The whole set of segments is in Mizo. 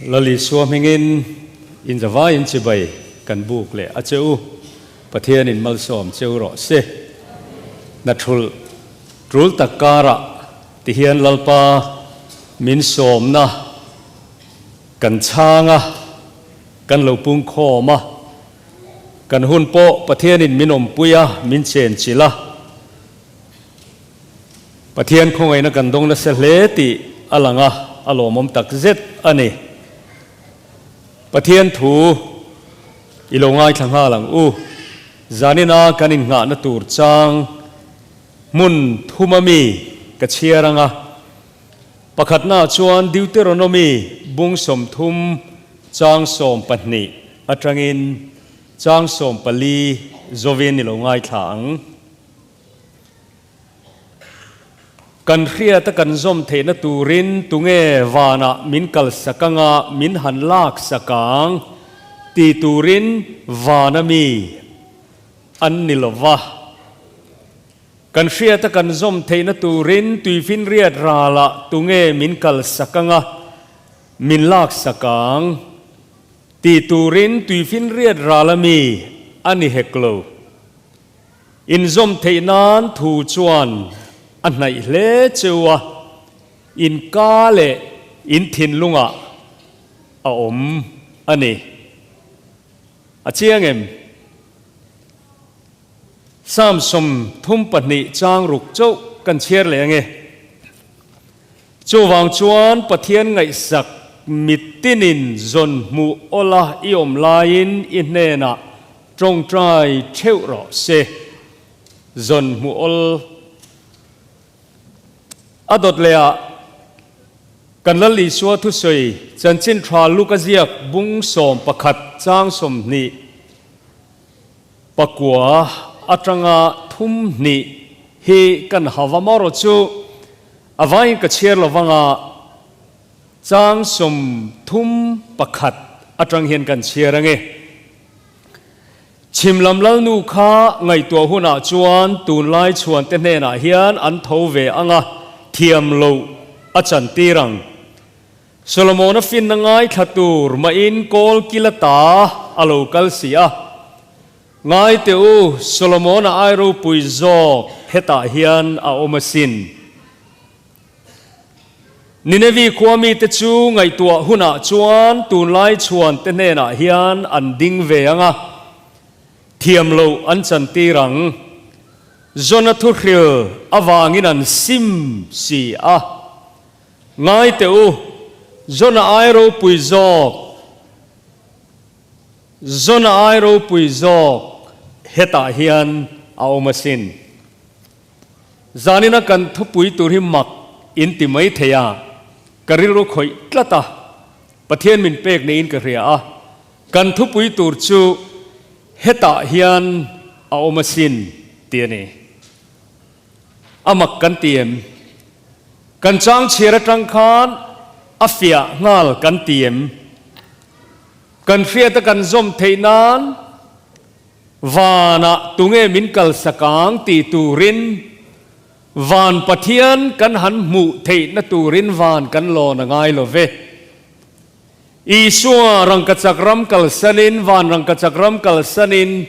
Lal Isua hmingin inzavaiin chibai kan buk leh a che u. Pathianin malsawm cheu rawh se. Hna thulh tul tak karah tihian Lalpa min sawmna kan chhang a, kan lo pungkhawm a, kan hun pawh Pathianin min awmpui a, min chenchilh a. Pathian khawngaihna kan dawng nasa hle tih a lang a, a lawmawm tak zet a ni. Pathian thu i lo ngaithla nghal ang u. Zanina kan innghahna tur chang hmun thuma mi ka chhiar ang a. Pakhatnaah chuan Deuteronomy bung 30 chang 12 atangin chang 14 zawin i lo ngaithla ang. Kan hriata kan zawm theihna turin tunge vanah min kalsak anga min han laksak ang ti turin vana mi an ni lo va. Kan hriata kan zawm theihna turin tuifinriat ralah tunge min kalsak anga min laksak ang ti turin tuifinriat rala mi a ni hek lo. Inzawm theih nan thu chuan a hnaih hle cheu a, in ka leh in thinlungah a awm a ni. A chiang em? Psalm 32 chang ruk chauh kan chhiar leh ange. Chuvang chuan Pathian ngaihsak mitinin zawn hmuh awla i awm laiin i hnenah Tawngtai theuh rawh se. Zawn hmuh awl a dawt leh ah kan Lal Isua thusawi chanchin tha Luka ziak bung 11 chang 29 atanga 32 hi kan hava marawh chu a vaiin ka chhiar lovanga chang 31 atang hian kan chhiar ange. Chhim lam lalnu kha ngaihtuah hunah chuan tunlai chhuante hnenah hian an tho ve ang a, thiam loh a chantir ang. Solomona finna ngaithla tur mahin kawl kil ata a lo kal si a. Ngai teh u, Solomona ai ropui zawk hetah hian a awm asin. Ninevi khua mite chu ngaihtuah hunah chuan tunlai chhuante hnenah hian an ding ve ang a, thiam loh an chantir ang. Jona thuhril avangin an sim si a. Ngai teh u, Jona ai ropui zawk, Jona ai ropui zawk hetah hian a awm asin. Zanina kan thupui tur hi mak in ti mai thei a, ka rilru khawih tlat a, Pathian min pek niin ka hria a, kan thupui tur chu hetah hian a awm asin ti a ni. A mak kan ti em? Kan chang chhiar atang khan a fiah nghal kan ti em? Kan hriata kan zawm theih nan Vanah tunge min kalsak ang tih turin Van Pathian kan han hmuh theihna turin van kan lawn a ngai lo ve. Isua rangkachak ram kalsanin, van rangkachak ram kalsanin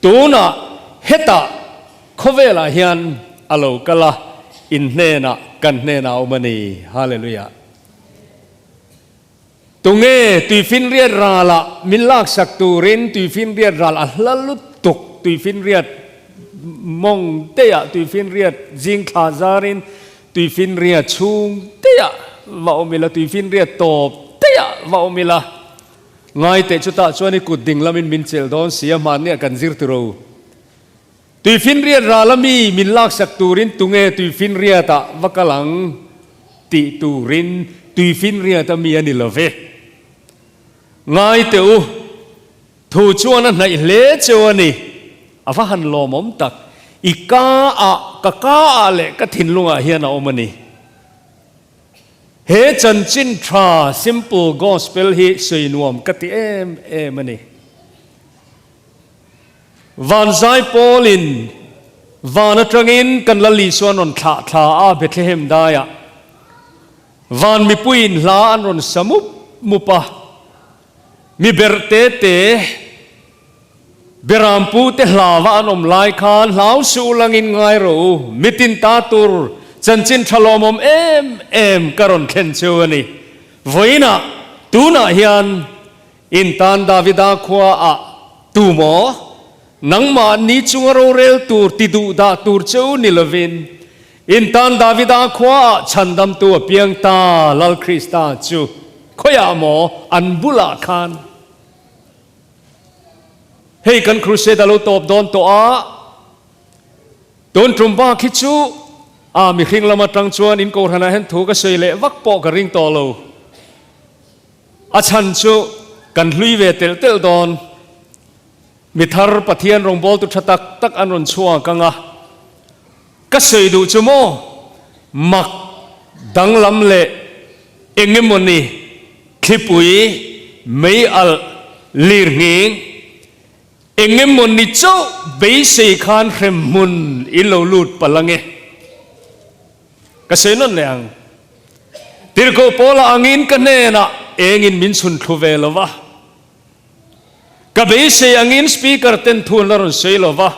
tunah hetah khawvelah hian a lo kal a, in hnenah kan hnenah a awm a ni. Hallelujah. Tunge tuifinriat ralah min laksak turin tuifinriat ral a hla lutuk, tuifinriat mawng teiah, tuifinriat zing thla zarin tuifinriat chhung teiah va awm ila, tuifinriat tawp teiah va awm ila, ngai teh chutah chuan i kut ding lamin min chelh dawn si a, hmanniah kan zir tiro. Tuifinriat ral a mi min laksak turin tunge tuifinriatah va kal ang tih turin tuifinriat a mi a ni lo ve. Ngai teh u, thu chuan a hnaih hle cheu a ni. A va han lawmawm tak, i ka ah, ka ka ah leh ka thinlungah hian a awm a ni. He chanchin tha simple gospel hi sawi nuam ka ti em em a ni. Van zai pawlin van atangin kan Lal Isua an rawn thlah thla a Bethlehem daiah. Van mipuiin hla an rawn sa mup mup a, mi berh te te Berampu te hlava an awm lai khan hlau suh langin ngai rawh u, mitin ta tur chanchin tha lawmawm em em ka rawn thlen chu a ni. Vawiinah, tunah hian in tan Davida khua ah tu maw? Nangmah ni chunga rorel tur ti duh dah tur che u ni lovin, in tan Davida khua ah chhandamtu a piang ta Lal Krista chu khawiah maw an bulah khan Hei kan crusade a lo tawp dawn tawh a, tun tum bak hi chu a mihring lam atang chuan in kohhranah hian thu ka sawi leh vak pawh ka ring tawh lo. A chhan chu kan hlui ve telh telh dawn. Mi thar Pathian rawngbawltu tha tak tak an rawn chhuak ang a, ka sawi duh chu maw mak danglam leh eng emawni Thlipui, mei alh, lir nghing, eng emaw ni chauh beisei khan hrem hmun in lo lut palh ange. Ka sawi nawn leh ang. Tirhkoh Paula angin ka hnenah engin min chhun thlu ve lo va. Ka beisei angin speaker ten thu an la rawn sawi lo va.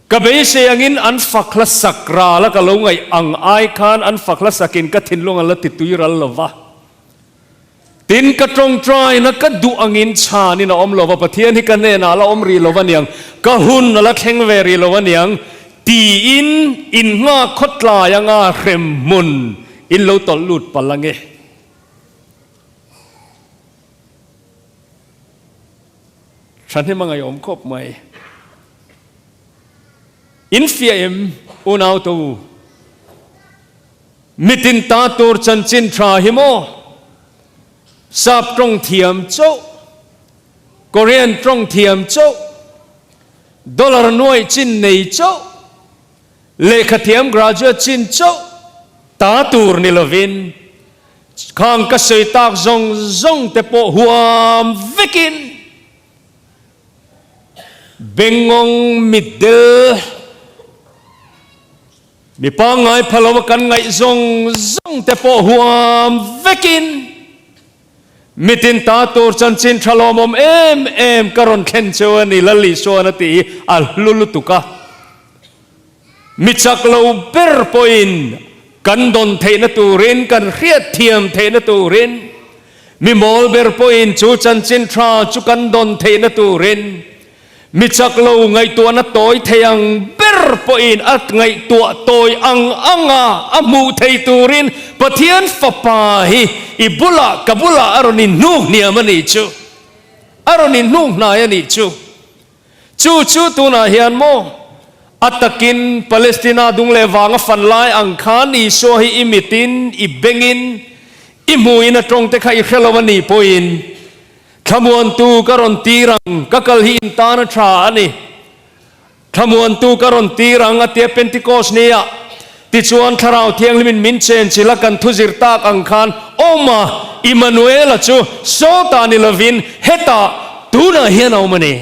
Ka beisei angin an fak hla sak ral a ka lo ngaih ang ai khan an fak hla sakin ka thinlung an la ti tui ral lo va. Tin, ka tawngtaina ka duh angin chhanin a awm lo va, Pathian hi ka hnenah a la awm rih lo va niang, ka hun a la thleng ve rih lo va niang tiin in nghak khawtlai anga hrem hmun in lo tawlh lut palh ange. Thahnem a ngaihawm khawp mai. In fiah em unau to u? Mitin ta tur chanchin tha hi maw? Sap tawng thiam chauh, Korean tawng thiam chauh, dollar nuaih chin nei chauh, lehkha thiam graduate chin chauh ta tur ni lovin khang ka sawi tak zawng zawng te pawh huam vekin Bengngawng mitdel mi pangngai pha lo a kan ngaih zawng zawng te pawh huam vekin mitin ta tur chanchin tha lawmawm em em ka rawn thlen cheu a ni Lal Isuan a tih hi a hlu lutuk a. Mi chak lo ber pawhin kan dawn theihna turin, kan hriatthiam theihna turin, mi mawl ber pawhin chu chanchin tha chu kan dawn theihna turin, mi chak lo ngaihtuahna tawi thei ang ber pawhin a ngaihtuah tawi ang anga a hmuh thei turin Pathian Fapa hi i bulah, ka bulah a rawn inhnuk hniam a nih chu, a rawn inhnuk hnai a nih chu. Chu chu tunah hian maw a takin Palestina dung leh vanga fan lai ang khan Isua hi i mitin, i bengin, i hmuin a tawng te kha i hre lo a nih pawhin Thlamuantu ka rawn tir ang, ka kal hi in tan a tha a ni. Thlamuantu ka rawn tir ang a tia Pentecost nia tichuan Thlarau Thianghlimin min chenchilh a kan thuzir tak ang khan awm a, Immanuela chu sawtah ni lovin hetah tunah hian a awm a ni.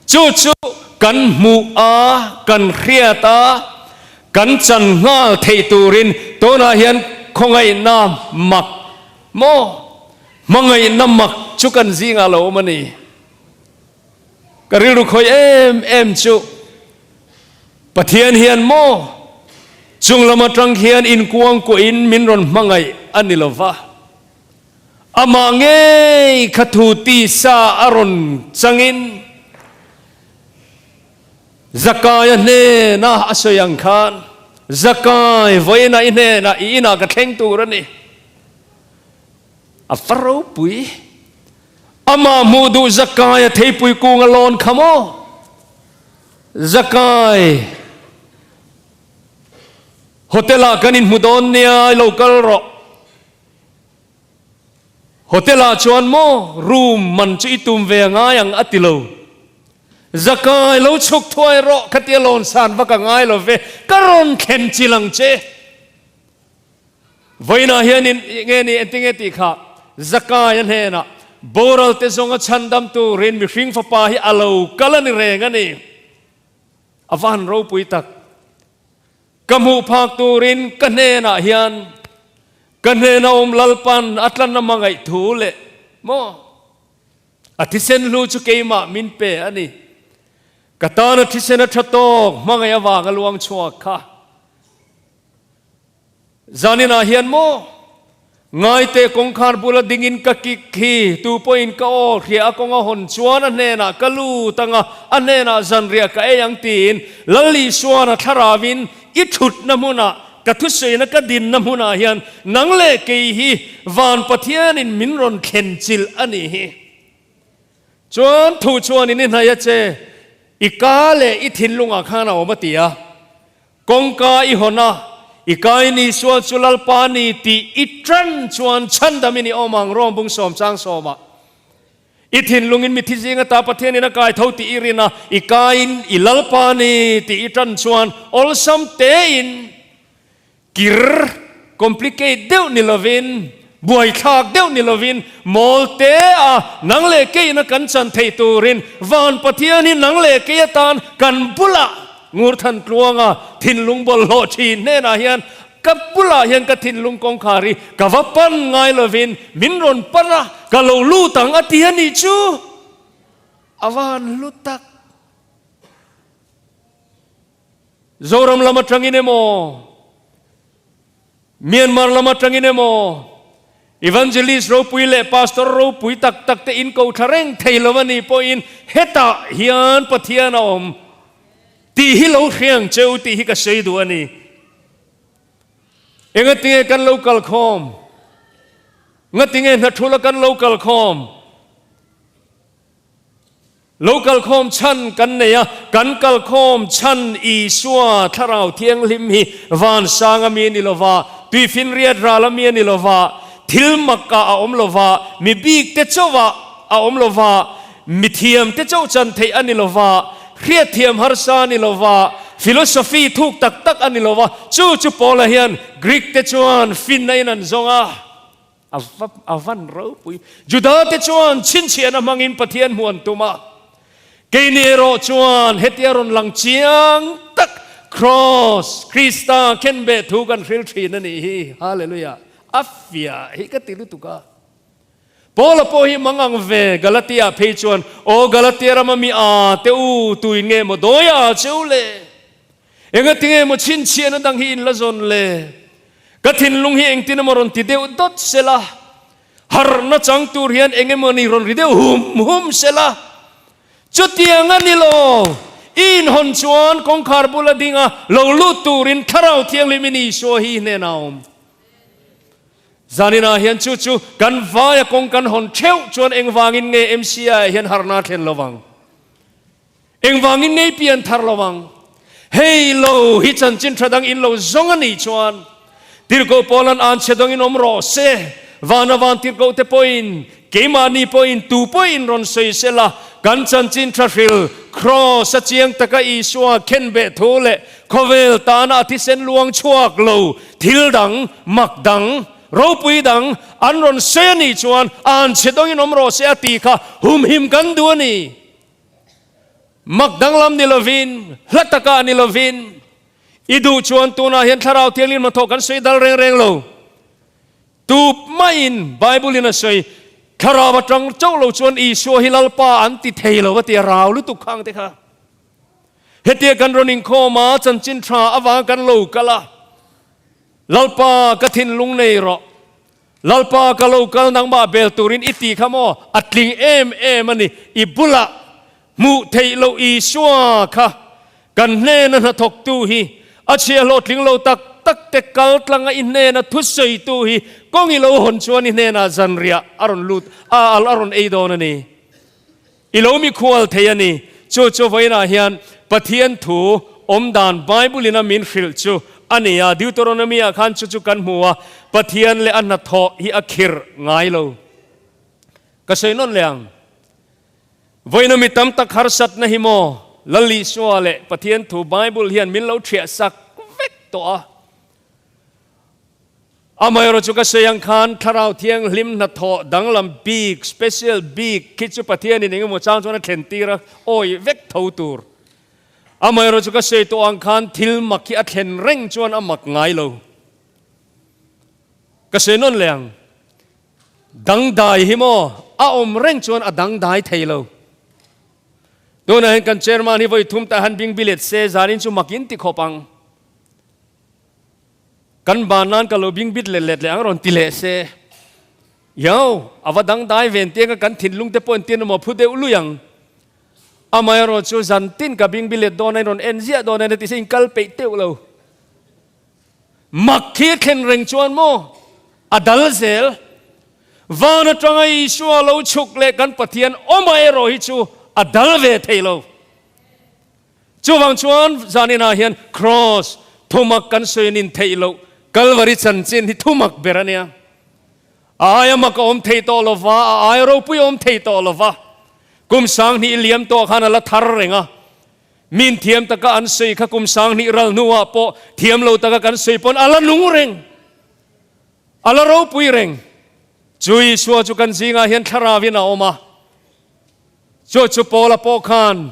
Chu chu kan hmuh a, kan hriat a, kan chan nghal theih turin tunah hian khawngaihna mak maw, hmangaihna mak chu kan zingah a lo awm a ni. Ka rilru khawih em em chu Pathian hian maw chung lam atang hian inkuangkuahin min rawn hmangaih a ni lo va, amah ngei kha thu tisa a rawn changin Zakaia hnena a sawi ang khan, Zakai, vawiinah i hnenah i inah ka thleng tur a ni. A va ropui. Amah hmuh duh Zakai a theipui kung a lawn kha maw? Zakai, Hotel ah kan inhmu dawn nia, i lo kal rawh. Hotel ah chuan maw room man chu i tum ve a ngai ang a ti lo. Zakai, lo chhuk thuai rawh, khatia lawn san vak a ngai lo ve, ka rawn thlen chil ang che. Vawiinah hian in nge ni engtinge tih kha Zakai a hnenah boral te zawnga chhandam turin mihring fapa hi a lo kal a ni reng a ni. A va han ropui tak. Ka hmuh phak turin ka hnenah hian. Ka hnena awm Lalpan a tlanna hmangaih thu leh maw a thisen hlu chu keimah min pe a ni. Ka tana thisen a tha tawk hmangaih avanga luang chhuak kha. Zaninah hian maw ngaite kawngkhar bula dingin ka kik hi tu pawhin ka aw hria a kawng a hawn chuan a hnenah ka lut anga a hnenah zanriah ka ei ang tiin Lal Isuan a thlaravin i thutna hmunah ka thusawiina ka dinna hmunah hian nang leh kei hi van Pathianin min rawn thlen chilh a nih hi. Chuan thu chuanin i hnaih a che i ka leh i thinlungah khan a awm a ti a. Kawngka i hawn a, i kain Isua chu Lalpa ni tih i ṭan chuan chhandamin i awm ang, Rom bung sawm chang sawmah. I thinlungin mithi zing ata Pathianin a kai tho tih i rin a, i kain i Lalpa ni tih i ṭan chuan awlsam tein kir, complicate, deuh ni lovin, buaithlak deuh ni lovin, mawl te a nang leh keiin a kan chan theih turin Van Pathian hi nang leh kei atan kan bulah Ngurthan tluanga thinlung bawlhhlawh thin hnenah hian ka bulah hian ka thinlung kawngkhar hi ka va pan ngai lovin min rawn pan a, ka lo lut ang a ti a nih chu a va han hlu tak. Zoram lam atangin emaw, Myanmar lam atangin emaw, Evangelist ropui leh Pastor ropui tak tak te in ko thla reng thei lo a nih pawhin hetah hian Pathian a awm tih hi lo hriang cheu tih hi ka sawi duh a ni. Engatinge kan lo kalkhawm? Ngatinge hnathula kan lo kalkhawm? Lo kalkhawm chhan kan nei a, kan kalkhawm chhan Isua Thlarau Thianghlim hi vansang a mi a ni lo va, tuifinriat ral a mi a ni lo va, thil mak ah a awm lo va, mi bik te chauh ah a awm lo va, mi thiam te chauh chan theih a ni lo va, hriatthiam harsa a ni lo va, philosophy thuk tak tak a ni lo va, chu chu Paula hian Greek te chuan finna in an zawng a. A va a van ropui. Juda te chuan chhinchhiahna hmangin Pathian hmuh an tum a. Keini erawh chuan hetia rawn lang chiang tak Kraws, Krista khenbeh thu kan hril thin a nih hi. Hallelujah. A fiah hi ka ti lutuk a. Paula pawh hi mang ang ve Galatia phei chuan, Aw Galatia rama mi a te u, tuin nge maw dawi a che u le? Engatinge maw chhinchhiahna dang hi in la zawn le? Ka thinlung hi engtin emaw rawn ti deuh dawt sela, harhna chang tur hian eng emaw ni rawn ri deuh hum hum sela. Chutiang a ni lo, i inhawn chuan kawngkhar bula dinga lo lut turin Thlarau Thianghlim in Isua hi i hnenah a awm. Zaninah hian chu chu kan vaia kawng kan hawn theuh chuan engvangin nge MCI ah hian harhna a thlen lovang? Engvangin ngei pian thar lo ang? Hei lo hi chanchin tha dang in lo zawng a nih chuan Tirhkoh Paulan anchhe dawngin awm rawh se, vana van tirhkoh te pawhin, keimahni pawhin, tu pawhin rawn sawi sela, kan chanchin tha hril, Kraws a chiang taka Isua khenbeh thu leh khawvel tana a thisen luang chhuak lo thil dang, mak dang, ropui dang an rawn sawi a nih chuan anchhe dawngin awm rawh se a tih kha humhim kan duh a ni. Mak danglam ni lovin, hla takah ni lovin, i duh chuan tunah hian Thlarau Thianghlim hnathawh kan sawi dal reng reng lo. Tup maiin Bible-in a sawi, Thlarau atang chauh lo chuan Isua hi Lalpa an ti thei lo a ti a, rau lutuk khang te kha. Hetia kan rawn inkhawm a, chanchin tha avanga kan lo kal a, Lalpa ka thinlung nei rawh, Lalpa ka lo kal nangmah bel turin i ti kha maw? A tling em em a ni. I bulah hmuh theih loh Isua kha kan hnena hnathawktu hi, a chhia hlawhtling lo tak tak te kal tlanga i hnena thusawitu hi kawng i lo hawn chuan i hnenah zanriah a rawn lut a, a rawn ei dawn a ni. I lo mikhual thei a ni. Chu chu vawiinah hian Pathian thu awmdan Bible-in a min hrilh chu a ni a. Deuteronomy-ah khan chu chu kan hmu a, Pathian leh a hnathawh hi a khirh ngai lo. Ka sawi nawn leh ang. Vawiina mi tam tak harsatna hi maw Lal Isua leh Pathian thu Bible hian min lo thiah sak vek tawh a. Amaherawh chu ka sawi ang khan Thlarau Thianghlim hnathawh danglam bik, special bik, khi chu Pathianin engemaw chang chuan a thlen tir a, awi vek tho tur. Amaherawh chu ka sawi tawh ang khan thil mak hi a thlen reng chuan a mak ngai lo. Ka sawi nawn leh ang. Dangdai hi maw a awm reng chuan a dangdai thei lo. Tunah hian kan chairman hi vawi thum tah han bing bilet se zanin chu mak in ti khawp ang. Kan ban nan ka lo bing bit let let leh ang rawn ti leh se. Yo, a va dangdai ven tiang a kan thinlung te pawh entir emaw phu deuh lui ang. Amaherawh chu zan tin ka bing bilet dawn a in rawn en ziah dawn a ti se in kal peih teuh lo. Mak khi a thlen reng chuan maw a dal zel. Van atanga Isua lo chhuk leh kan Pathian awmaherawh hi chu a dal ve thei lo. Chuvang chuan zaninah hian Kraws thumak kan sawiin theih loh Kalvari chanchin hi thumak ber a nia. A aia mak a awm thei tawh lo va, a aia ropui a awm thei tawh lo va. Kum 2000 liam tawh khan a la thar reng a. Min thiam taka an sawi kha kum 2000 ral hnuah pawh thiam lo taka kan sawi pawn a la nung reng. A la ropui reng. Chu Isua chu kan zingah hian thlarauin a awm a. Chu chu Paula pawh khan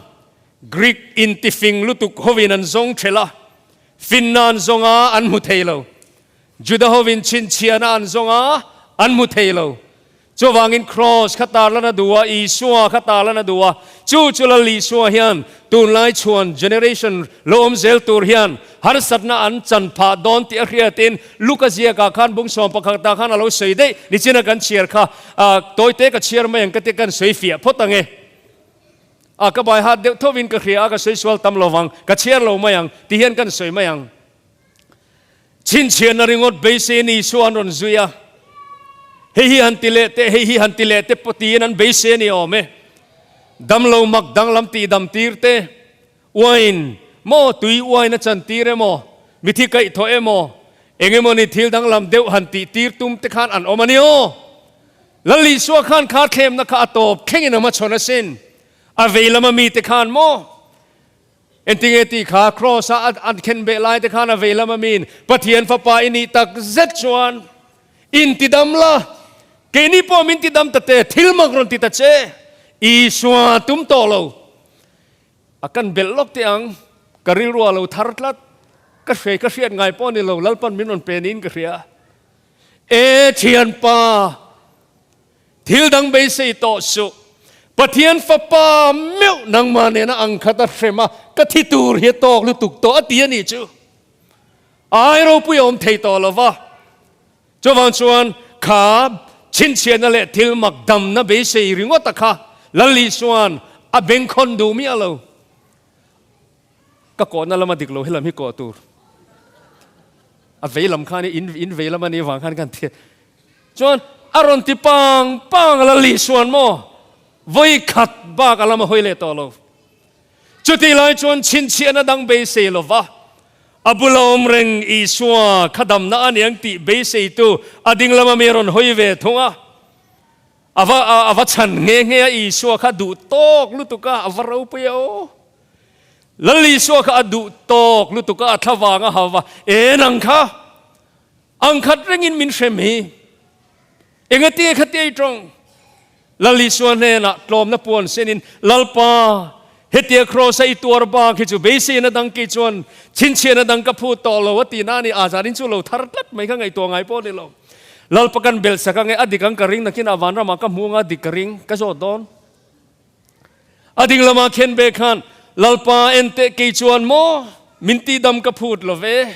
Greek intifing lutuk hovin an zawng thelh a, finna an zawng a, an hmu thei lo. Juda hovin chhinchhiahna an zawng a, an hmu thei lo. Chuvangin Kraws kha tarlan a duh a, Isua kha tarlan a duh a, chu chu Lal Isua hian tunlai chhuan generation lo awm zel tur hian harsatna an chan phah dawn tih a hriatin Luka ziakah khan bung sawm pakhatah khan a lo sawi daih nichina kan chhiar kha tawite ka chhiar mai ang ka tia kan sawi fiah phawt ang e. A ka bai hat deuh thovin ka hria a ka sawi sual tam lovang ka chhiar lo mai ang ti hian kan sawi mai ang. Chhinchhiahna ringawt beisei ni chu an rawn zui a, hei hi han ti leh teh, hei hi han ti leh teh pawh tiin an beisei a ni awm e. Damlo mak danglam tihdam tir te, Uain maw, tui uain a chan tir emaw, mithi kaih thawh emaw, eng emaw ni thil danglam deuh han tih tir tum te khan an awm a ni aw. Lal Isua khan kha thlemna kha a tawp thlengin a hmachhawn asin. A vei lama mite khan maw, entinge tih kha Kraws a an khen beh lai te khan a vei lama miin Pathian Fapa i nih tak zet chuan in ti dam la, keini pawh min ti dam ta te, thil mak rawn ti ta che, Isua tum tawh lo. A kan belh lawk teh ang, ka rilru a lo thar tlat, ka hre ka hriat ngai pawh a ni lo, Lalpan min rawn pe niin ka hria. E thianpa, thil dang beisei tawh suh, Pathian fapa meuh nangmah nena ang khat a hrem a, ka thi tur hi a tawk lutuk tawh a ti a nih chu. A ai ropui a awm thei tawh lo va. Chuvang chuan kha chhinchhiahna leh thil mak damna beisei ringawt a kha Lal Isua'n a bengkhawn duh miah lo. Ka kawhna lama dik lo helam hi kawh tur. A vei lam khan in in vei lam a nih vang khan kan ti. Chuan a rawn ti pang pang a Lal Isua'n maw vawi khat bak a lam a hawi leh tawh lo. Chutih lai chuan chhinchhiahna dang beisei lova a bula awm reng Isua kha damna a niang tih beiseitu a ding lama mi a rawn hawi ve thung a. A va a va chhan nghe nghe a, Isua kha duh tawk lutuk a, a va ropui a aw. Lal Isua kha a duh tawk lutuk a, a thla vang a ha va, En ang kha, ang khat rengin min hrem hi. Engati kha tia i tawng? Lal Isua hnenah tlawmna puan senin, Lalpa, hetia kraws-a i tuar bak hi chu beiseina dang kei chuan chhinchhiahna dang ka phut tawh lo a ti na a ni. Azarin chu lo thar tlat mai kha ngaihtuah ngai pawh a ni lo. Lalpa kan belh sak ange, a dik ang ka ring nakin a vanramah ka hmu anga a dik ka ring, ka zawt dawn. A ding lamah khen ve khan, Lalpa, enteh kei chuan maw min tihdam ka phut lo ve,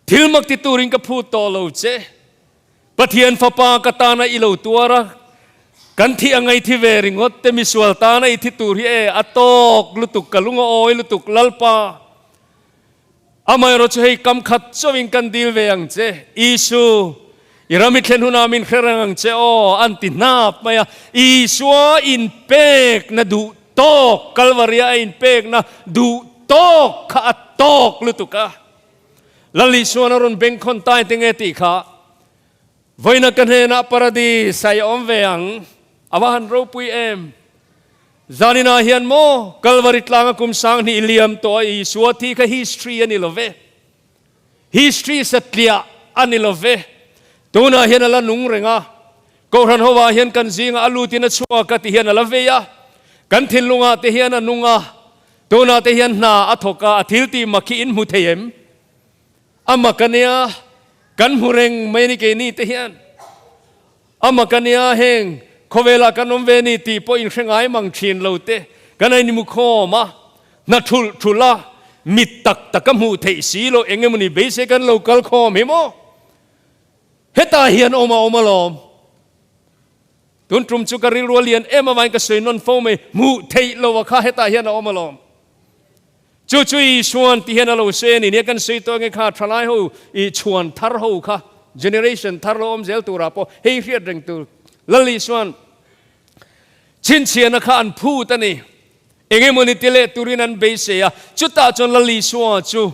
thil mak ti turin ka phut tawh lo che. Pathian Fapa ka tana i lo tuar a, kan thih a ngaih thi ve ringawt te misual tana i thi tur hi e, a tawk lutuk, ka lung a awi lutuk, Lalpa, amaherawh chu hei kam khat chauhin kan dil ve ang che, Isu, i ram i thlen hunah min hre reng ang che aw, an ti hnap mai a, Isua inpekna duh tawk, Kalvaria a inpekna duh tawk kha a tawk lutuk a. Lal Isuan a rawn bengkhawn tai te nge tih kha vawiina ka hnenah paradis a i awm ve ang, a va han ropui em! Zaninah hian maw Kalvari tlanga kum 2000 liam tawh a Isua thi kha history a ni lo ve, history satliah a ni lo ve, tunah hian a la nung reng a, Kohhran hovah hian kan zingah a lutin a chhuak a ti hian a la vei a, kan thinlungah te hian a nung a, Tunah te hian hna a thawk a, a thil tih mak hi in hmu thei em? A mak a nia. Kan hmu reng mai a ni keini te hian. Ama ka nia heng khawvelah kan awm ve ni tih pawh inhre ngai mang thin lo te kan a inmu khawm a, hna thulh thulh a, mit tak tak a hmuh theih si lo eng emawni beisei kan lo kal khawm hi maw? Hetah hian awm a awm alawm. Tun tum chu ka rilru a lian em avangin ka sawi nawn fo mai, hmuh theih lo a kha hetah hian a awm alawm. Chu chu Isuan ti hian a lo sawi a ni. Nia kan sawi tawh ange kha thalai ho i chhuan thar ho kha, generation thar lo awm zel turah pawh hei hriat reng tur. Lal Isuan chhinchhiahna kha an phut a ni. Eng emawni ti leh turin an beisei a, chutah chuan Lal Isua chu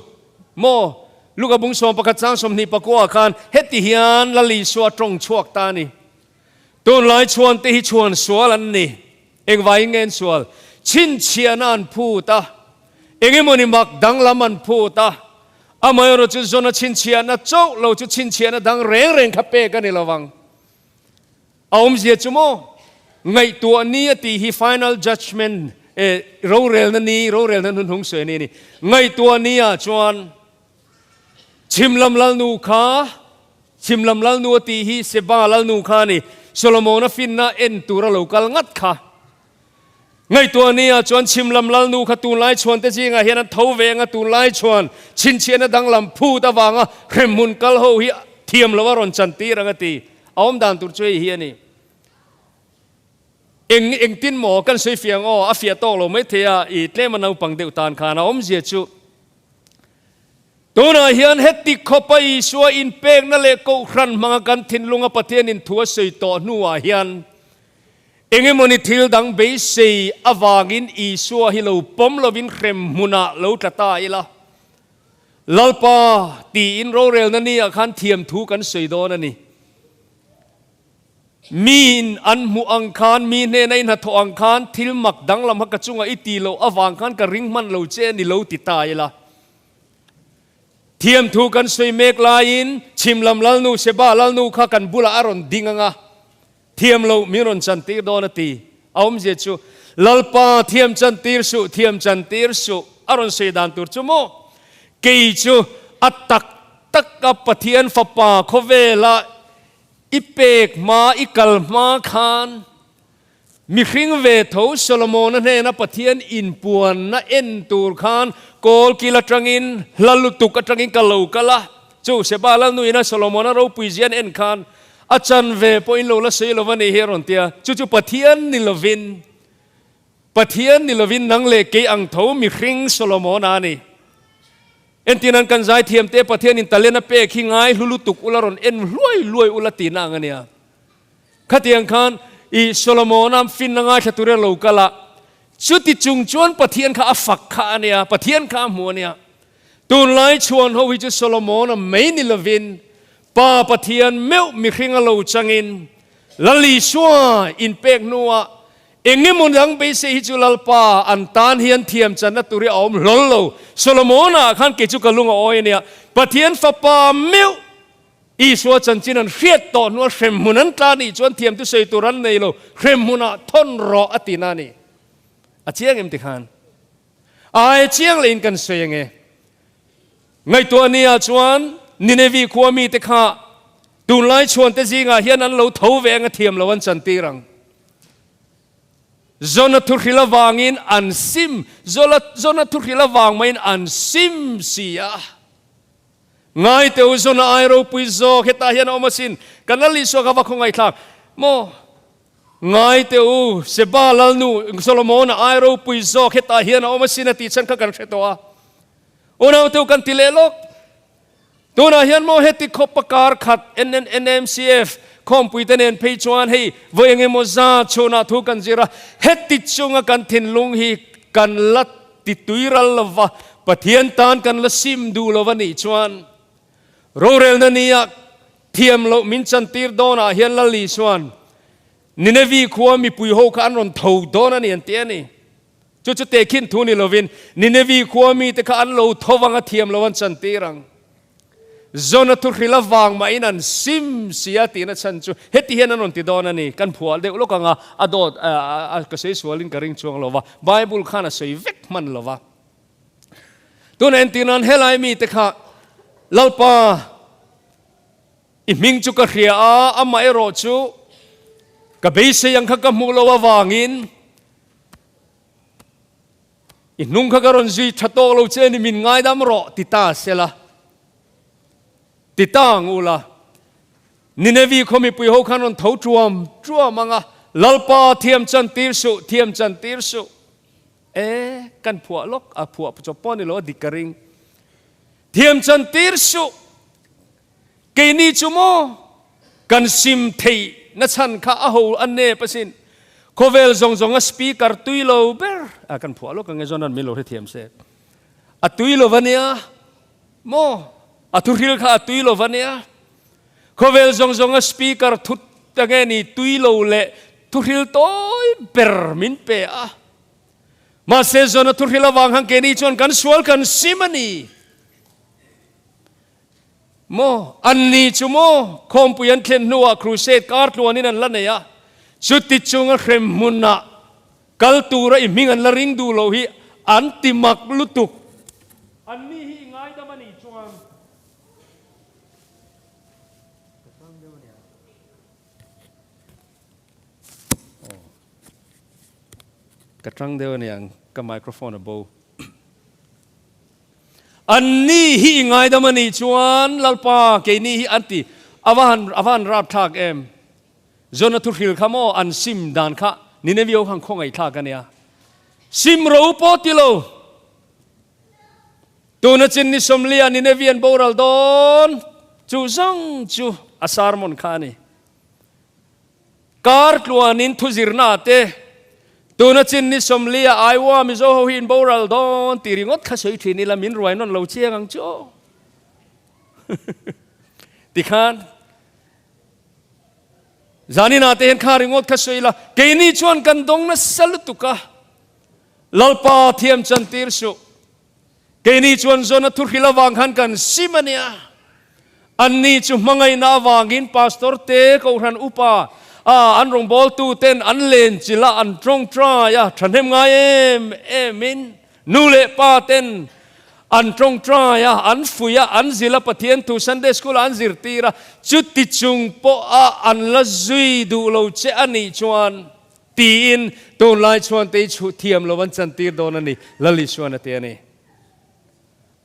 maw Luka bung 11 chang 24 khan heti hian Lal Isua tawng chhuak ta a ni. Tunlai chhuan te hi chhuan sual an ni. Engvaiin nge an sual? Chhinchhiahna an phut a, engemawni mak danglam an phut a, amaherawh chu Jona chhinchhiahna chauh lo chu chhinchhiahna dang reng reng kha pek a ni lo vang. A awmzia chu maw? Ngaihtuah ni a tih hi final judgement, eh, rorelna ni, rorelna hnuhnung sawi a ni a ni. Ngaihtuah ni ah chuan Chhim lam lalnu kha, Chhim lam lalnu a tih hi Seba lalnu kha a ni. Solomona finna en tura lo kal ngat kha. Ngaihtuah nia chuan chhim lam lalnu kha tunlai chhuan te zingah hian an tho ve anga tunlai chhuan chhinchhiahna danglam phut avanga hremhmun kal ho hi thiam lo a rawn chantir ang a ti. A awm dan tur chu hei hi a ni. Eng engtin maw kan sawi fiah ang aw, a fiah tawk lo maithei a, i tlem a naupang deuh tan khan a awmzia chu Tunah hian heti khawpa Isua inpekna leh Kohhran hmanga kan thinlunga Pathianin thu a sawi tawh hnuah hian engemawni thil dang beisei avangin Isua hi lo pawm lovin hrem hmunah lo tla ta ila, Lalpa tiin rorelna niah khan thiamthu kan sawi dawn a ni. Miin an hmuh ang khan, mi hnena i hnathawh ang khan thil mak danglam kha ka chungah i ti loh avang khan ka ring hman lo che a ni lo ti ta ila. Thiamthu kan sawi mek laiin chhim lam lalnu Seba lalnu kha kan bulah a rawn ding ang a, thiam loh min rawn chantir dawn a ti. A awmzia chu, Lalpa thiam chantir suh, thiam chantir suh a rawn sawi dan tur chu maw? Kei chu a tak taka Pathian fapa khawvela I pek hma, i kal hma khan mihring ve tho Solomona hnena Pathian inpuanna en tur khan kawl kil atangin, hla lutuk atangin ka lo kal a. Chu Seba Lalnuina Solomona ropui zian en khan a chan ve pawhin lo la sawi lo va ni hi a rawn ti a. Chu chu Pathian ni lovin, Pathian ni lovin nang leh kei ang tho mihring Solomona a ni. Entirnan kan zaithiam te Pathianin talent a pek hi ngai hlu lutuk ula rawn en hluai hluai ula tihna ang a nia. Khatiang khan i Solomona finna ngaithla tur a lo kal a, chuti chung chuan Pathian kha a fak kha a nia, Pathian kha a hmu a nia. Tunlai chhuan ho hi chu Solomona mai ni lovin Pa Pathian meuh mihring a lo changin Lal Isua inpek hnuah Engemaw dang beisei hi chu Lalpa an tan hian thiam channa tur hi a awm hlawl lo. Solomona ah khan kei chu ka lung a awi a nia. Pathian fapa meuh Isua chanchin an hriat tawh hnua hremhmun an tla nih chuan thiam thusawi tur an nei lo. Hremhmun ah thawn rawh a ti na a ni. A chiang em tikhan? Ai chiang leh in kan sawi ange. Ngaihtuah nia chuan Ninevi khua mite kha tunlai chhuante zingah hian an lo tho ve anga thiam lo an chantir ang. Jona thuhril avangin an sim, Jona thuhril avang maiin an sim si a. Ngai teh u, Jona ai ropui zawk hetah hian a awm asin, kan Lal Isua kha va khawngaihthlak maw? Ngai teh u, Seba Lalnu Solomona ai ropui zawk hetah hian a awm asin a tih chhan kha kan hre tawh a. Unau teh u kan ti leh lawk. Tunah hian maw heti khawpa kar khat NNMCF khawmpuite nen phei chuan hei vawi eng emaw za chhunah thu kan zir a, heti chunga kan thinlung hi kan la ti tui ral lova, Pathian tan kan la sim duh lova nih chuan rorelna nia thiam loh min chantir dawnah hian Lal Isuan Ninevi khua mipui ho kha an rawn tho dawn a ni an ti a ni. Chu chu tehkhin thu ni lovin Ninevi khua mite kha an lo tho vang a thiam lo an chantir ang. Jona thu hril avang mahin an sim si a tihna chhan chu heti hian an rawn ti dawn a ni. Kan phuah deuh lawk ang a, a dawt a ka sawi sualin ka ring chuang lo va, Bible khan a sawi vek hman lo va. Tuna entir nan helai mite kha Lalpa. I hming chu ka hria a, amaherawh chu ka beisei ang kha ka hmuh loh avangin i hnung kha ka rawn zui tha tawk lo che ni min ngaidam rawh ti ta sela, ti ta ang ula. Ninevi khaw mipui ho khan rawn tho tuam tuam ang a, Lalpa thiam chan tir suh, thiam chan tir suh. E, kan phuah lawk, a phuah chawp pawh a ni lo, a dik ka ring. Thiam chan tir suh. Keini chu maw kan sim theih na chhan kha a ho a nep asin. Khawvel zawng zawng a speaker tui lo ber, a kan phuah lawk ang e Jonan min lo hrethiam se. A tui lo va nia maw? A thuhril kha a tui lo va nia. Khawvel zawng zawng a speaker thut ta nge ni tui lo leh thuhril tawi ber min pe a. Mahse Jona thuhril avang khan keini chuan kan sual kan sim a ni. Maw? An ni chu maw? Khawmpui an thlen hnuah crusade kar tluanin an la nei a, chuti chunga hrem hmunah kal tura i hming an la ring duh loh hi an ti mak lutuk. An ni hi i ngaidam a nih chuan ka tang deuh a nia. Aw. Ka tang deuh a niang, ka microphone a bo. Anni hi i ngaidam a nih chuan Lalpa keini hi an ti a va han a va han rap thlak em? Jona thu hril kha maw an sim dan kha Nineveh ho khan khawngaih thlak a nia. Sim ro pawh ti lo. Tuna chin ni sawmlia Nineveh an boral dawn chu zawng chu a sermon kha a ni. Kar tluanin thuzirna te, tuna chin ni sawmlia Iowa Mizo ho hi in boral dawn tih ringawt kha sawi thin ila min ruai nawn lo chiang ang chu aw. Tikhan zaninah te hian kha ringawt kha sawi ila keini chuan kan dawng nasa lutuk a, Lalpa thiam chantir suh. Keini chuan Jona thuhril avang khan kan sim a nia. Anni chu hmangaihna avangin pastor te, kohhran upa, a an rawngbawltu ten an len chilh a, an tawngtai a, thahnem ngai em emin nu leh pa ten an tawngtai a, an fuih a, an zilh a, Pathian thu Sunday School ah an zirtir a, chuti chung pawha an la zui duh lo che a nih chuan Tiin tunlai chuan tei chhuh thiam lo an chantir dawn a ni, Lal Isuan a ti a ni.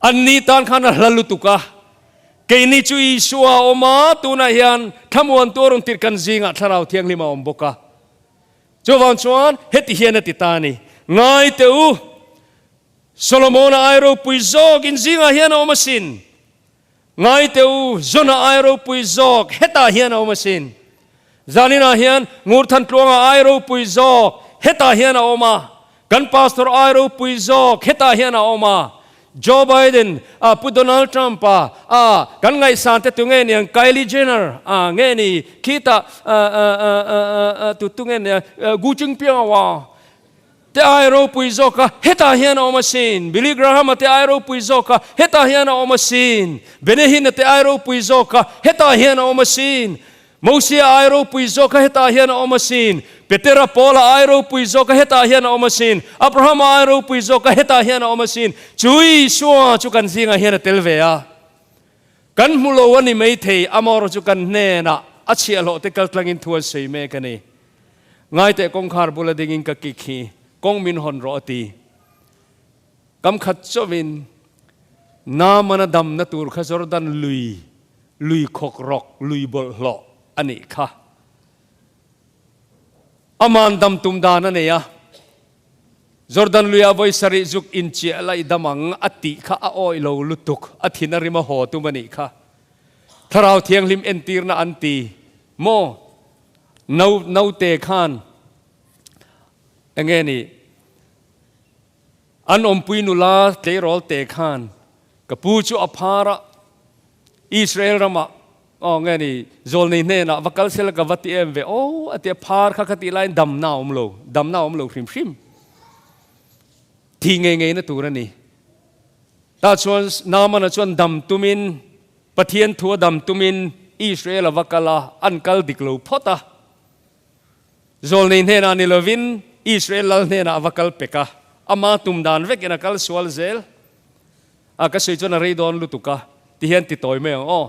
Anni tan khan a hla lutuk a, keini chu Isua a awm a, tunah hian thlamuan tu a rawn tirh kan zingah Thlarau Thianghlim a awm bawk a. Chuvang chuan heti hian a ti ta a ni, Ngai teh u, Solomona ai ropui zawk in zingah hian a awm asin. Ngai teh u, Jona ai ropui zawk hetah hian a awm asin. Zaninah hian Ngurthan Tluanga ai ropui zawk hetah hian a awm a, kan Pastor ai ropui zawk hetah hian a awm a, Joe Biden a, Pu Donald Trump a, a, kan ngaihsan te tu nge niang, Kylie Jenner a nge ni, khitah a, a, a, a, a, tu tu nge nia, Gu Jingpiao a, Te ai ropui zawk a, hetah hian a awm asin. Billy Graham-a te ai ropui zawk a, hetah hian a awm asin. Benny Hinn-a te ai ropui zawk a, hetah hian a awm asin. Mosia ai ropui zawk a, hetah hian a awm asin. Petera, Paula ai ropui zawk a, hetah hian a awm asin. Abrahama ai ropui zawk a, hetah hian a awm asin. Chu Isua chu kan zingah hian a tel ve a. Kan hmu lo a ni maithei, amaherawh chu kan hnenah a chhiahhlawh te kaltlangin thu an sawi mek a ni. Ngaiteh kawngkhar bula dingin ka kik hi kawng min hawn rawh a ti. Kam khat chauhin Naamana damna tur kha Jordan lui, lui khawk rawk, lui bawlhhlawh a nih kha. Aman dam tum dan a nei a, Jordan luia vawi sarih zuk inchiah la i dam ang a tih kha a awih lo lutuk, a thin a rim a haw tum a nih kha. Thlarau Thianghlim entirna an ti maw? No, naute khan enge ni an awmpui nula tleirawl te khan ka pu chu a phar a, Israel ramah aw nge ni zawlnei hnenah va kal sela ka va ti em ve aw a ti a, phar kha ka tih laiin damna a awm lo, damna a awm lo hrim hrim. Thih ngei ngeina tur a ni. Tah chuan Naamana chuan dam tumin Pathian thu a dam tumin Israel a va kal a, an kal dik lo phawt a. Zawlnei hnenah ni lovin Israel lal hnenah a va kal pek a, ama tum dan vekin a kal sual zel. A ka sawi chuan a rei dawn lutuk a, ti hian ti tawi mai ang aw.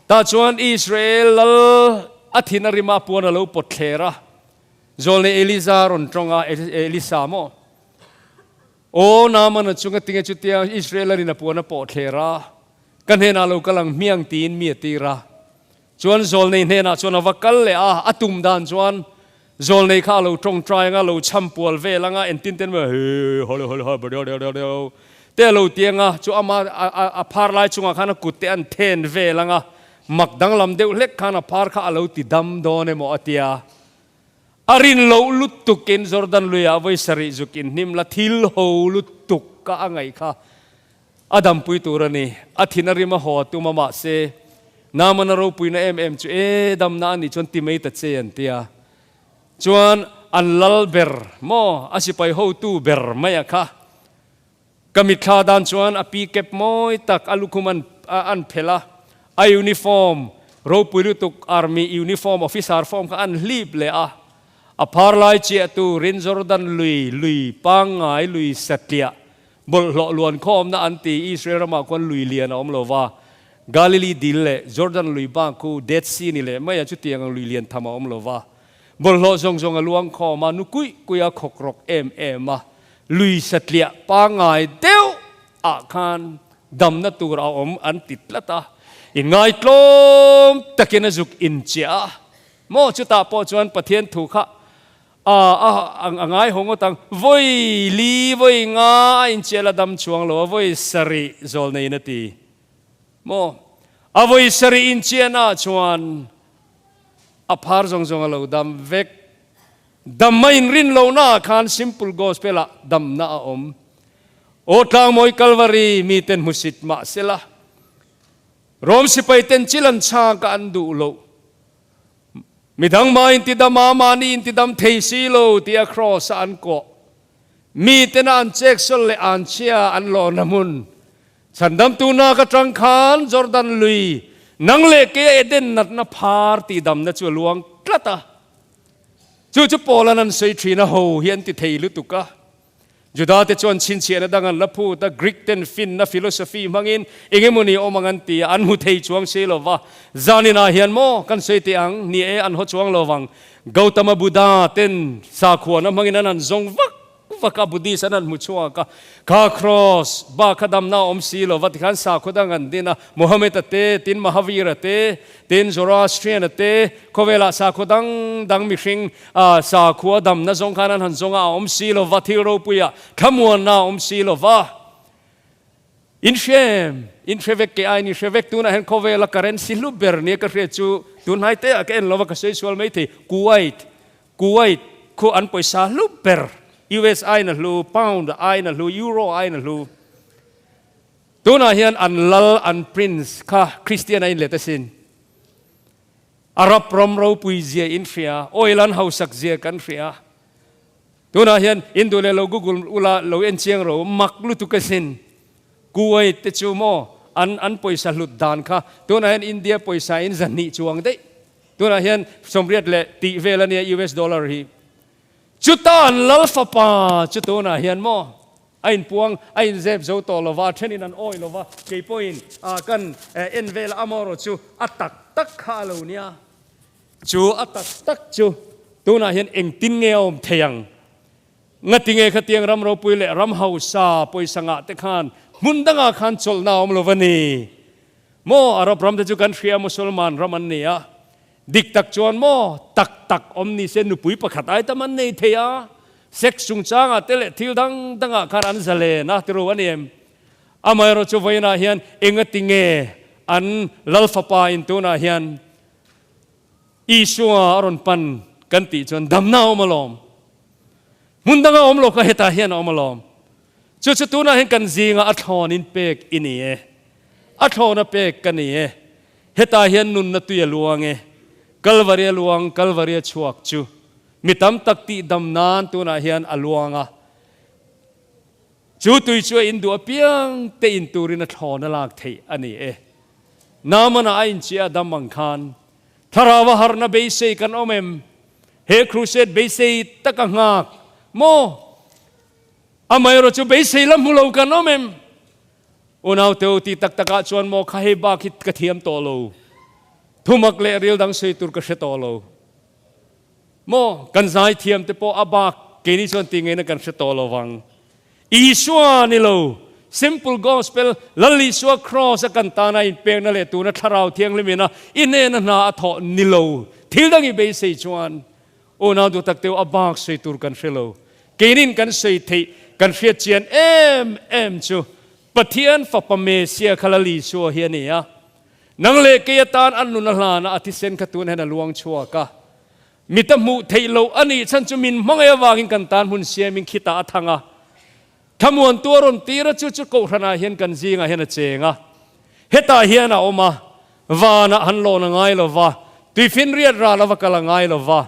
Tah chuan Israel lal a thin a rim a, puan a lo pawt thler a. Zawlnei Eliza rawn tawng a, Elisa maw? Aw, Naamana chunga tinge chutia Israel lalin a puan a pawh thler a, ka hnenah lo kal ang hmiang tiin mi a tir a. Chuan zawlnei hnenah chuan a va kal leh a, a tum dan chuan zawlnei kha a lo tawngtai anga, lo chhampual vel anga, entin ten maw he hole hole ha bade hole hole ho te a lo ti anga, chu ama a phar lai chungah khan a kut te an then vel anga, mak danglam deuh hlek khan a phar kha a lo ti dam dawn emaw a tia. A rin loh lutukin Jordan luiah vawi sarih zuk inhnim la thil ho lutuk ka a ngaih kha. A dampui tur a ni. A thin a rim a haw a tum a mahse Naamana ropuina em em chu e damna a nih chuan ti mai ta che an ti a. Chuan an lal ber maw a sipai hotu ber mai a kha. Ka mitthla dan chuan a pi kep mawi tak a lukhum an an phelh a, a uniform ropui lutuk army uniform officer form kha an hlip leh a. A phar lai chiah turin Jordan lui lui pangngai lui satliah Bawlhhlawh luan khawmna an ti, Israel ramah khuan lui lian a awm lo va, Galilee dil leh Jordan lui bak khu Dead Sea ni leh mai a, chutiang ang lui lian tham a awm lo va. Bawlhhlawh zawng zawng a luang khawm a, nu kuih kuih a khawk rawk em em a, lui satliah pangngai deuh ah khan damna tur a awm an ti tlat a, inngaihtlawm takin a zuk inchiah a, maw chutah pawh chuan Pathian thu kha A a a ngai ho ngawt ang. Vawi li vawi nga a inchial a dam chuang lo a, vawi sarih zawl neiin a ti. Maw? A vawi sarih inchianah chuan a phar zawng zawng a lo dam vek. Dam a inrin lohnaah khan simple gospel ah damna a awm. Aw tlangmawi Kalvari miten hmusit mah sela, Rom sipai ten chil an chhak a an duh loh. Midang mah intidam a, mahni intidam thei si lo tia kraws a an kawh. Mitena an cheksawl leh an chhia an lawhna hmun. Chhandamtu nak atang khan Jordan lui nang leh keia Eden natna phar tihdamna chu a luang tlat a. Chu chu Paula'n an sawi thin a, ho hi an ti thei lutuk a. Juda te chuan chhinchhiahna dang an la phut a, Greek ten finna, philosophy, hmangin eng emaw ni awm ang an ti a, an hmu thei chuang si lo va. Zaninah hian maw kan sawi teh ang, ni e, an haw chuang lo vang. Gautama Buddha ten sakhuana hmangin an han zawng vak vak a, Buddhist an han hmu chhuak a, kha cross bak kha damna a awm si lo va, tikhan sakhua dang an din a, Mohammed-a te, tin Mahavir-a te, Tin, Zoroastrian-a te, khawvelah sakhua dang dang mihring sakhua damna zawng khan an han zawng a, a awm si lo va, thil ropuia thlamuanna a awm si lo va. In hre em? In hre vek ke aiin i hre vek. Tunah hian khawvela currency hlu ber nia ka hriat chu tunhnai te ah ka en lo va, ka sawi sual mai thei. Kuwait, Kuwait khu an pawisa hlu ber. US aiin a hlu, Pound aiin a hlu, Euro aiin a hlu. Tunah hian an lal, an prince kha Kristian a inlet asin. Arab ram ropui zia in hria, oil an hausak zia kan hria. Tunah hian in duh leh lo google ula lo en chiang ro, mak lutuk asin. Kuwait te chu maw an an pawisa hlut dan kha tunah hian India pawisa in zahnih chuang daih. Tunah hian 80 leh tih vel ania US dollar hi. Chuta an lal fapa chu tunah hian maw A inpuang, a inzep zo tawh lo va, a thenin an awi lo va, kei pawhin kan en vel a, amaherawh chu a tak tak kha a lo nia. Chu a tak tak chu tunah hian engtin nge a awm thei ang? Ngati nge khatiang ram ropui leh ram hausa pawisa ngah te khan hmun dangah khan chawlhna a awm lo va ni? Maw Arab ram te chu kan hria Musalman ram an ni a, Dik tak chuan maw tak tak awm ni se nupui pakhat ai tam an nei thei a, sex chungchangah te leh thil dang dangah khan an zalen a tiro a ni em? Amaherawh chu vawiinah hian engati nge an Lalfapa in tunah hian Isua a rawn pan kan tih chuan damna a awm alawm. Hmun danga awm lo kha hetah hian a awm alawm. Chu chu tunah hian kan zingah a thlawn in pek i ni e. A thlawn a pek ka ni e. Hetah hian nunna tui a luang e. Kalvari a luang, Kalvari a chhuak chu mi tam tak tih dam nan tunah hian a luang a. Chu tui chu a induh apiang te in turin a thlawn a lak theih a ni e. Naamana a inchiah a dam ang khan Thlarau a harhna beisei kan awm em? He crusade beisei tak a nghak maw? Amaherawh chu beisei la hmu lo kan awm em? Unauteu ti tak takah chuan maw kha hei bak hi ka thiam tawh lo. Thumak leh ril dang sawi tur ka hre tawh lo. Maw, kan zaithiam te pawh a bak keini chuan ti ngeina kan hre tawh lo vang. Isua ni lo, simple gospel, Lal Isua cross a kan tana inpekna leh tuna Thlarau Thianghlimina i hnena hna a thawh ni lo. Thil dang i beisei chuan unau duh tak teu a bak sawi tur kan hre lo. Keinin kan sawi theih, kan hriat chian em em chu Pathian Fapa Messiah kha Lal Isua hi a ni a. Nang leh kei atan an nun a hlan a, a thisen kha tun hian a luang chhuak a. Mit a hmuh theih loh a nih chhan chu min hmangaih avangin kan tan hmun siamin khitah a thang a. Thlamuantu a rawn tir a, chu chu Kohhranah hian kan zingah hian a cheng a. Hetah hian a awm a, vanah han lawn a ngai lo va, tuifinriat ral a va kal a ngai lo va,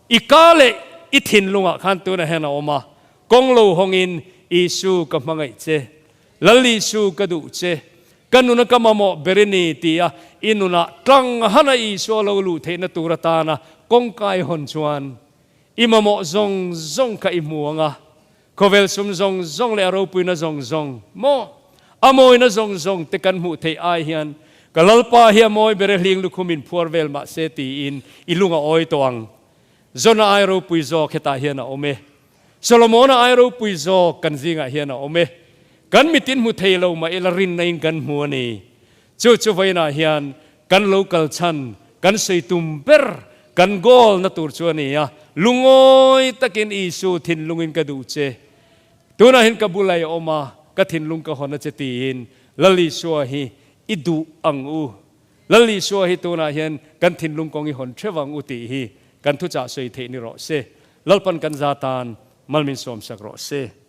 i ka leh i thinlungah khan tunah hian a awm a, kawng lo hawngin Isu ka hmangaih che, Lal Isu ka duh che, ka nuna ka mamawh ber i ni tia i nunah tlang hana Isua lo luh theihna tur atana kawngkai hawn chuan i mamawh zawng zawng kha i hmu ang a, khawvel sum zawng zawng leh a ropuina zawng zawng maw a mawina zawng zawng te kan hmuh theih ai hian ka Lalpa hi a mawi ber e hling lukhum in phuar vel mah se tiin i lung a awi tawh ang. Zona ai ropui zawk hetah hian a awm e. Solomona ai ropui zawk kan zingah hian a awm e. Kan mitin hmu thei lo mah ila rinna in kan hmu a ni. Chu chu vawiinah hian kan lo kal chhan, kan sawi tum ber, kan goal na tur chu a ni a. Lungawi takin Isu thinlungin ka duh che. Tunah hian ka bulah i awm a, ka thinlung ka hawn a che tiin Lal Isua hi i duh ang u. Lal Isua hi tunah hian kan thinlung kawng i hawn theuh ang u tih hi kan thuchah sawi theih ni rawh se. Lalpan kan za tan mal min sawmsak rawh se.